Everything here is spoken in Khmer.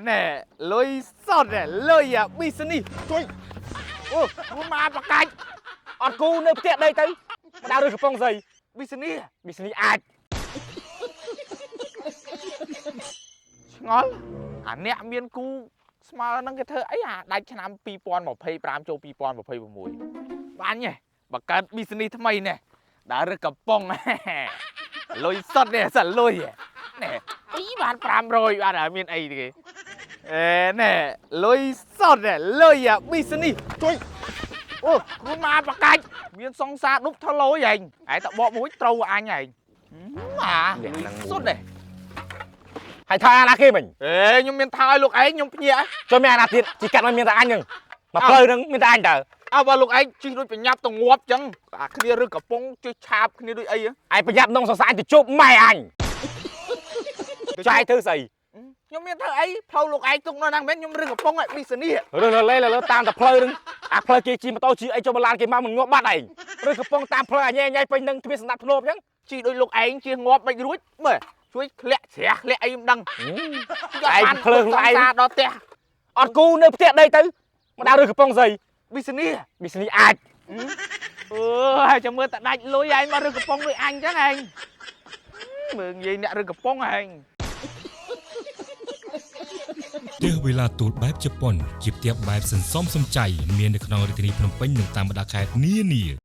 ណែលុយសុតលុយអា business ជួយអូមកប្រកាច់ អត់គូនៅផ្ទះដីទៅមកដើររើសកំប៉ុងស្អី business business អាច ឆ្ងល់អាអ្នកមានគូស្មើនឹងគេធ្វើអីអាដាច់ឆ្នាំ2025ចូល2026បាញ់ហ៎បង្កើត business ថ្មីនេះដើររើសកំប៉ុង លុយសុតនេះសិលលុយណែអីបាន500បានហើយមានអីទេអេណែលុយសុតលុយអា business ជួយអូគ្រូមកប្រកាច់មានសង្សារដប់ថលយឯងឯងតបកមួយត្រូវអញឯងអាលុយសុតទេ ហើយថាអាណាគេមិញ អេខ្ញុំមានថើយលោកឯងខ្ញុំភ្ញាក់ ចូលមានអាណាទៀតជីកាត់មិនមានតែអញហ្នឹងមកផ្លូវហ្នឹងមានតែអញតើ អើបើលោកឯងជិះដូចប្រញាប់ទៅងាប់ចឹងអាគ្នាឬកំពុងជិះឆាបគ្នាដូចអី ឯងប្រញាប់នងសរសើរអញទៅជប់ម៉ែអញចាយធ្វើស្អី ខ្ញុំមានធ្វើអីផ្លូវលោកឯងទុកនៅហ្នឹងមែនខ្ញុំឬកំពុងឲ្យ business រើសលេលើតាមតែផ្លូវហ្នឹងអាផ្លូវគេជិះម៉ូតូជិះអីចូលបឡានគេមកមិនងាប់បាត់ឯងឬកំប៉ុងតាមផ្លូវអញញ៉ៃពេញនឹងទ្វារស្ដាប់ធ្នាប់អញ្ចឹង ជិះដូចលោកឯងជិះងាប់មិនរួចមើលជួយធ្លាក់ជ្រះធ្លាក់អីមិនដឹង ឯងភ្លើងខ្លួនឯង ដល់ផ្ទះ អត់គូនៅផ្ទះដីទៅមកដើររើសកំប៉ុងស្អី business business អាច អឺហើយចាំមើលតដាច់លុយឯងមកឬកំពុងដូចអញចឹងឯងមើលនិយាយអ្នកឬកំពុងឯង ផ្ទះវេលាទូលបែបជប៉ុនជាផ្ទះបែបសន្សំសំចៃមាននៅក្នុងរាជធានីភ្នំពេញនិងតាមបណ្ដាខេត្តនានា។